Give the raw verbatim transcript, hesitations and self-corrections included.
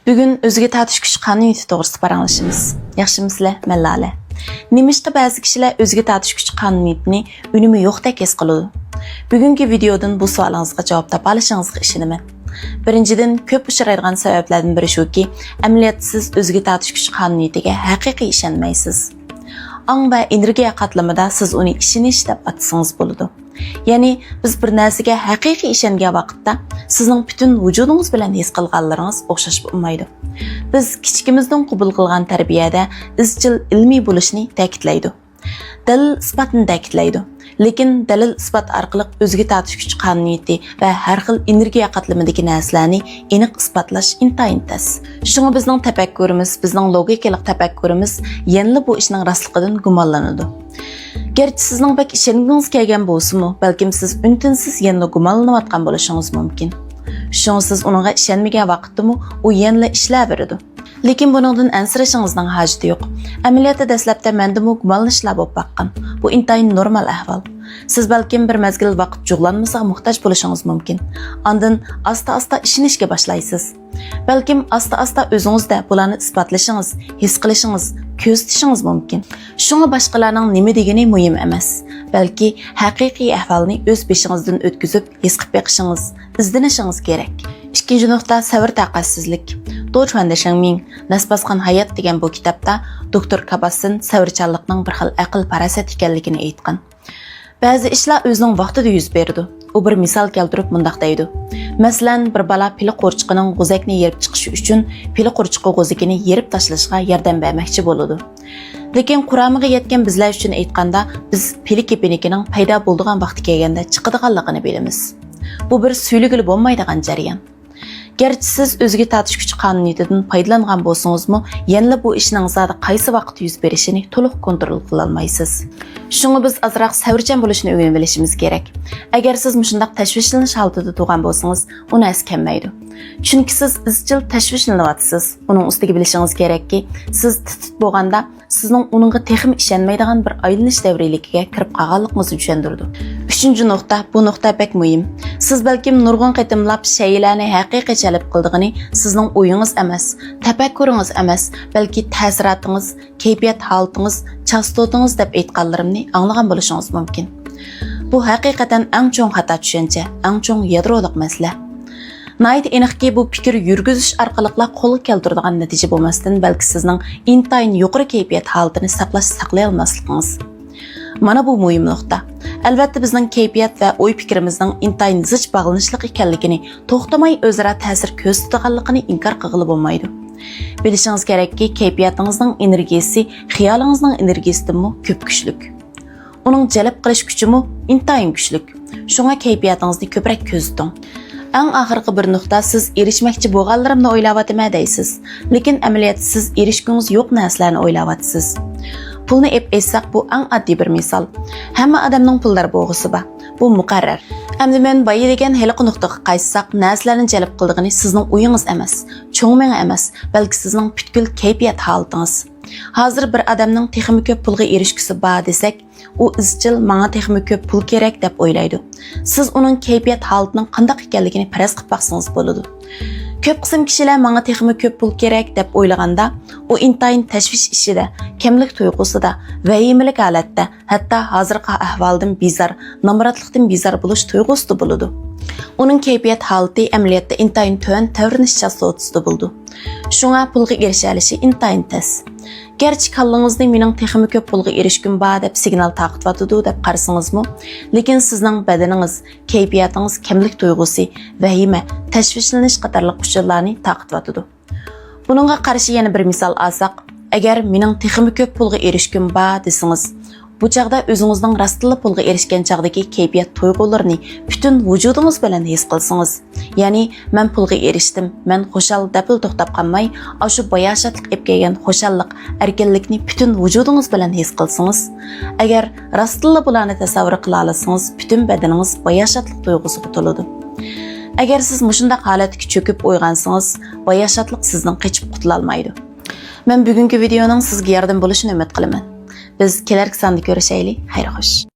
بۈگۈن ئۆزىگە تارتىش كۈچى قانۇنىيىتى توغرىسىدا پاراڭلىشىمىز. ياخشىمۇسىلەر؟ مەن لالە. نېمىشقا بەزى كىشىلەر ئۆزىگە تارتىش كۈچى قانۇنىيىتىنى ئۈنۈمى يوقتەك ھېس قىلىدۇ؟ بۈگۈنكى ۋىدېيودىن بۇ سوئالىڭىزغا جاۋاب تاپالىشىڭىزغا ئىشىنىمەن. بىرىنچىدىن، كۆپ ئۇچرايدىغان سەۋەبلەردىن بىرى شۇكى، ئەمەلىيەتتە سىز ئۆزىگە تارتىش كۈچى قانۇنىيىتىگە ھەقىقىي ئىشەنمەيسىز. ئاڭ ۋە ئېنېرگىيە قاتلىمىدا سىز ئۇنى ئىشىنىش دەپ ئاتىسىڭىز بولىدۇ. يەنى، بىز بىر نەرسىگە ھەقىقىي ئىشەنگەن ۋاقىتتا، سىزنىڭ پۈتۈن ۋۇجۇدىڭىز بىلەن ھېس قىلغانلىرىڭىز ئوخشاش بولمايدۇ. بىز كىچىكىمىزدىن قوبۇل قىلغان تەربىيەدە ئىزچىل ئىلمىي بولۇشنى تەكىتلەيدۇ. دەلىل-ئىسپاتنى تەكىتلەيدۇ. لېكىن دەلىل-ئىسپات ئارقىلىق ئۆزىگە تارتىش كۈچى قانۇنىيىتى ۋە ھەر خىل ئېنېرگىيە قاتلىمىدىكى نەرسىلەرنى ئېنىق ئىسپاتلاش ئىنتايىن تەس. شۇڭا بىزنىڭ تەپەككۇرىمىز، بىزنىڭ لوگىكىلىق تەپەككۇرىمىز يەنىلا بۇ ئىشنىڭ راستلىقىدىن گۇمانلىنىدۇ. گەرچە سىزنىڭ بەك ئىشەنگۈڭىز كەلگەن بولسىمۇ، بەلكىم سىز ئۈن-تىنسىز يەنىلا گۇمانلىنىۋاتقان بولۇشىڭىز مۇمكىن. شۇڭا سىز ئۇنىڭغا ئىشەنمىگەن ۋاقىتتىمۇ ئۇ يەنىلا ئىشلەۋېرىدۇ. لېكىن بۇنىڭدىن ئەنسىرىشىڭىزنىڭ ھاجىتى يوق. ئەمەلىيەتتە دەسلەپتە مەندىمۇ گۇمانلىنىشلار بولۇپ باققان. بۇ ئىنتايىن نورمال ئەھۋال. سىز بەلكىم بىر مەزگىل ۋاقىت جۇغلانمىسىغا موھتاج بولۇشىڭىز مۇمكىن. ئاندىن ئاستا-ئاستا ئىشىنىشكە باشلايسىز. بەلكىم ئاستا-ئاستا ئۆزىڭىزدە بۇلارنى ئىسپاتلىشىڭىز، ھېس قىلىشىڭىز، كۆزىتىشىڭىز مۇمكىن. شۇڭا باشقىلارنىڭ نېمە دېگىنى مۇھىم ئەمەس، بەلكى ھەقىقىي ئەھۋالنى ئۆز بېشىڭىزدىن ئۆتكۈزۈپ ھېس قىلىپ بېقىشىڭىز، ئىزدىنىشىڭىز كېرەك. ئىككىنچى نۇقتا، سەۋر-تاقەتسىزلىك. دو چۈەندە شېڭمىڭ، نەس باسقان ھايات دېگەن بۇ كىتابتا دوكتور كاباسسىن سەۋرچانلىقنىڭ بىر خىل ئەقىل-پاراسەت ئىكەنلىكىنى ئېيتقان. بەزى ئىشلار ئۆزىنىڭ ۋاقتىدا يۈز بېرىدۇ. ئۇ بىر مىسال كەلتۈرۈپ مۇنداق دەيدۇ: مەسىلەن، بىر بالا پىلە قورچىقىنىڭ غوزەكنى يېرىپ چىقىشى ئۈچۈن پىلە قورچىقى غوزىكىنى يېرىپ تاشلىشىغا ياردەم بەرمەكچى بولىدۇ. لېكىن قۇرامىغا يەتكەن بىزلەر ئۈچۈن ئېيتقاندا، بىز پىلە كېپىنىكىنىڭ پەيدا بولىدىغان ۋاقتى كەلگەندە چىقىدىغانلىقىنى بىلىمىز. بۇ بىر سۆيلىگىلى بولمايدىغان جەريان. گەرچە سىز ئۆزىگە تارتىش كۈچى قانۇنىيىتىدىن پايدىلانغان بولسىڭىزمۇ، يەنىلا بۇ ئىشنىڭ زادى قايسى ۋاقىتتا يۈز بېرىشىنى تولۇق كونترول قىلالمايسىز. شۇڭا بىز ئازراق سەۋرچان بولۇشنى ئۆگىنىۋېلىشىمىز كېرەك. ئەگەر سىز مۇشۇنداق تەشۋىشلىنىش ھالىتىدە تۇرغان بولسىڭىز، ئۇ نەرسە كەلمەيدۇ. چۈنكى سىز ئىزچىل تەشۋىشلىنىۋاتىسىز. ئۇنىڭ ئۈستىگە بىلىشىڭىز كېرەككى، سىز تىت-تىت بولغاندا، سىزنىڭ ئۇنىڭغا تېخىمۇ ئىشەنمەيدىغان بىر ئايلىنىش دەۋرىيلىكىگە كىرىپ قالغانلىقىڭىزنى چۈشەندۈرىدۇ. ئۈچىنچى نۇقتا، بۇ نۇقتا بەك مۇھىم. سىز بەلكىم نۇرغۇن قېتىملاپ شەيئىلەرنى ھەقىقىي جەلپ قىلىدىغىنى سىزنىڭ ئويىڭىز ئەمەس، تەپەككۇرىڭىز ئەمەس، بەلكى تەسىراتىڭىز، كەيپىيات ھالىتىڭىز، چاستوتىڭىز دەپ ئېيتقانلىرىمنى ئاڭلىغان بولۇشىڭىز مۇمكىن. بۇ ھەقىقەتەن ئەڭ چوڭ خاتا چۈشەنچە، ئەڭ چوڭ يادرولۇق مەسىلە. ناھايىتى ئېنىقكى، بۇ پىكىر يۈرگۈزۈش ئارقىلىقلا قولغا كەلتۈرىدىغان نەتىجە بولماستىن، بەلكى سىزنىڭ ئىنتايىن يۇقىرى كەيپىيات ھالىتىنى ساقلاش، ساقلىيالماسلىقىڭىز. مانا بۇ مۇھىم نۇقتا. ئەلۋەتتە، بىزنىڭ كەيپىيات ۋە ئوي-پىكرىمىزنىڭ ئىنتايىن زىچ باغلىنىشلىق ئىكەنلىكىنى، توختىماي ئۆزئارا تەسىر كۆرسىتىدىغانلىقىنى ئىنكار قىلغىلى بولمايدۇ. بىلىشىڭىز كېرەككى، كەيپىياتىڭىزنىڭ ئېنېرگىيىسى خىيالىڭىزنىڭ ئېنېرگىيىسىدىنمۇ كۆپ كۈچلۈك. ئۇنىڭ جەلپ قىلىش كۈچىمۇ ئىنتايىن كۈچلۈك. شۇڭا كەيپىياتىڭىزنى كۆپرەك كۆزىتىڭ. ئەڭ ئاخىرقى بىر نۇقتا، سىز ئېرىشمەكچى بولغانلىرىمنى ئويلاۋاتىمەن دەيسىز. لېكىن ئەمەلىيەتتە سىز ئېرىشكۈڭىز يوق نەرسىلەرنى ئويلاۋاتىسىز. پۇلنى ئېپ ئېيتساق، بۇ ئەڭ ئاددىي بىر مىسال. ھەممە ئادەمنىڭ پۇلدار بولغۇسى بار. بۇ مۇقەررەر. ئەمدى مەن بايا دېگەن ھېلىقى نۇقتىغا قايتساق، نەرسىلەرنى جەلپ قىلىدىغىنى سىزنىڭ ئويىڭىز ئەمەس، چوڭ مېڭە ئەمەس، بەلكى سىزنىڭ پۈتكۈل كەيپىيات ھالىتىڭىز. ھازىر بىر ئادەمنىڭ تېخىمۇ كۆپ پۇلغا ئېرىشكۈسى بار دېسەك، ئۇ ئىزچىل ماڭا تېخىمۇ كۆپ پۇل كېرەك دەپ ئويلايدۇ. سىز ئۇنىڭ كەيپىيات ھالىتىنىڭ قانداق ئىكەنلىكىنى پەرەز قىلىپ باقسىڭىز بولىدۇ. كۆپ قىسىم كىشىلەر ماڭا تېخىمۇ كۆپ پۇل كېرەك دەپ ئويلىغاندا، ئۇ ئىنتايىن تەشۋىش ئىچىدە، كەملىك تۇيغۇسىدا، ۋەھىمىلىك ھالەتتە، ھەتتا ھازىرقى ئەھۋالىدىن بىزار، نامراتلىقتىن بىزار بولۇش تۇيغۇسىدا بولىدۇ. ئۇنىڭ كەيپىيات ھالىتى ئەمەلىيەتتە ئىنتايىن تۆۋەن تەۋرىنىش چاستوتىسىدا بولىدۇ. شۇڭا پۇلغا ئېرىشەلىشى ئىنتايىن تەس. گەرچە كاللىڭىزنى «مېنىڭ تېخىمۇ كۆپ پۇلغا ئېرىشكۈم بار» دەپ سىگنال تارقىتىۋاتىدۇ دەپ قارىسىڭىزمۇ، لېكىن سىزنىڭ بەدىنىڭىز، كەيپىياتىڭىز كەملىك تۇيغۇسى، ۋەھىمە، تەشۋىشلىنىش قاتارلىق ئۇچۇرلارنى تارقىتىۋاتىدۇ. بۇنىڭغا قارشى يەنە بىر مىسال ئالساق، ئەگەر «مېنىڭ تېخىمۇ كۆپ پۇلغا ئېرىشكۈم بار» دېسىڭىز، بۇ چاغدا ئۆزىڭىزنىڭ راستتىنلا پۇلغا ئېرىشكەن چاغدىكى كەيپىيات تۇيغۇلىرىنى پۈتۈن ۋۇجۇدىڭىز بىلەن ھېس قىلسىڭىز، يەنى «مەن پۇلغا ئېرىشتىم، مەن خۇشال» دەپلا توختاپ قالماي، ئاشۇ باياشاتلىق ئېلىپ كەلگەن خۇشاللىق، ئەركىنلىكنى پۈتۈن ۋۇجۇدىڭىز بىلەن ھېس قىلسىڭىز، ئەگەر راستتىنلا بۇلارنى تەسەۋۋۇر قىلالىسىڭىز، پۈتۈن بەدىنىڭىز باياشاتلىق تۇيغۇسىغا تولىدۇ. ئەگەر سىز مۇشۇنداق ھالەتكە چۆكۈپ ئويغانسىڭىز، باياشاتلىق سىزدىن قېچىپ قۇتۇلالمايدۇ. مەن بۈگۈنكى ۋىدېئونىڭ سىزگە ياردىمى بولۇشىنى ئۈمىد قىلىمەن. بىز كېلەركى ساندا كۆرۈشەيلى. خەير خوش.